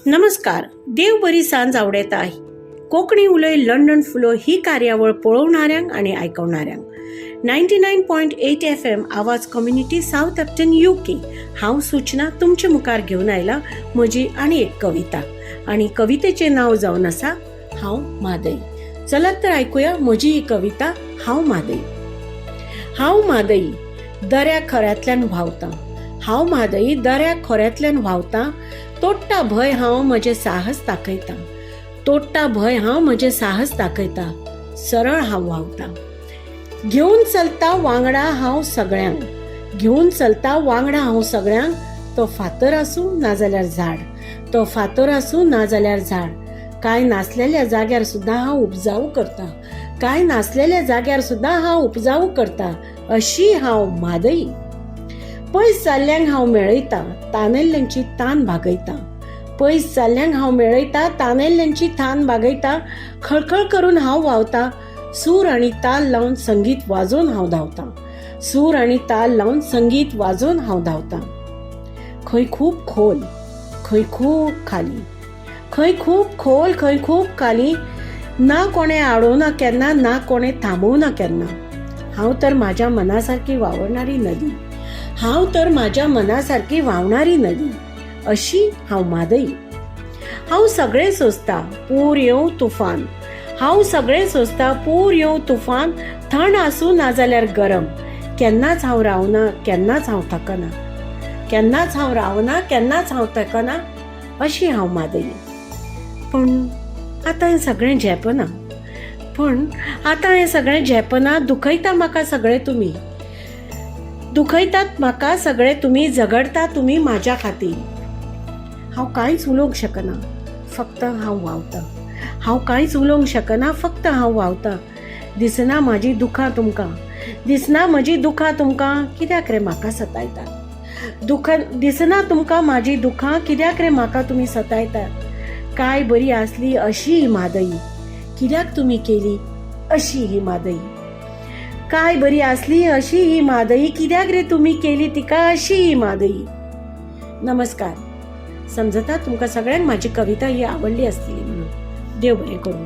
नमस्कार, देव बरी सांज आवडेता. कोंकणी उलय लंडन फुलो ही कार्यावळ पळोवणाऱ्यांक आनी आयकवणाऱ्यांक 99.8 FM आवाज कम्युनिटी सावथहॅम्प्टन UK. हांव सूचना तुमचे मुखार घेवन आयला म्हजी आनी एक कविता आनी कवितेचें नांव जावन आसा हांव म्हादई. चलात तर आयकुया म्हजी ही कविता हांव म्हादई. हांव म्हादई दर्या खोऱ्यांतल्यान व्हांवता, हांव म्हादई दर्या खोऱ्यांतल्यान व्हांवता, तोडटा भंय हांव म्हजें साहस दाखयता, तोडटा भंय हांव म्हजें साहस दाखयता, सरळ हांव व्हांवता. घेवन चलता वांगडा हांव सगळ्यांक, घेवन चलता वांगडा हांव सगळ्यांक, तो फातर आसूं नाजाल्यार झाड, तो फातर आसूं नाजाल्यार झाड. कांय नासलेल्या जाग्यार सुद्दां हांव उपजाऊ करता, कांय नासलेल्या जाग्यार सुद्दां हांव उपजाऊ करता, अशी हांव म्हादई. पयस जाल्ल्यांक हांव मेळयता, तानेल्ल्यांची तान भागयता, पयस जाल्ल्यांक हांव मेळयता, तानेल्ल्यांची तान भागयता, खळखळ करून हांव व्हांवता, सूर आनी ताल लावन संगीत वाजोवन हांव धांवता, सूर आनी ताल लावन संगीत वाजोवन हांव धांवता. खंय खूब खोल खंय खूब खाली, खंय खूब खोल खंय खूब खाली, ना कोणें आडोवना केन्ना, ना कोणें थांबोवना केन्ना. हांव तर म्हाज्या मना सारकी वावरणारी नदी, हांव तर म्हाज्या मना सारकी व्हांवणारी नदी, अशी हांव म्हादई. हांव सगळें सोंसता पूर येवं तुफान, हांव सगळें सोंसता पूर येवं तुफान, थंड आसूं नाजाल्यार गरम, केन्नाच हांव रावना केन्नाच हांव थकना, केन्नाच हांव रावना केन्नाच हांव थकना, अशी हांव म्हादई. पूण आतां हें सगळें झेपना, पूण आतां हें सगळें झेपना, दुखयता म्हाका सगळें तुमी, दुखयतात म्हाका सगळे तुमी, झगडटा तुमी म्हाज्या खातीर. हांव कांयच उलोवंक शकना, फक्त हांव व्हांवतां. हांव कांयच उलोवंक शकना, फक्त हांव व्हांवतां. दिसना म्हाजी दुखां तुमकां, दिसना म्हजी दुखां तुमकां, कित्याक रे म्हाका सतायतात? दुखां दिसना तुमकां म्हाजी दुखां, कित्याक रे म्हाका तुमी सतायतात? काय बरी आसली अशी ही म्हादई, कित्याक तुमी केली अशी ही म्हादई? काय बरी आसली अशी ही म्हादई, कित्याक रे तुमी केली तिका अशी ही म्हादई? नमस्कार. समजता तुमकां सगळ्यांक म्हाजी कविता ही आवडली आसतली म्हणून. देव बरें करूं.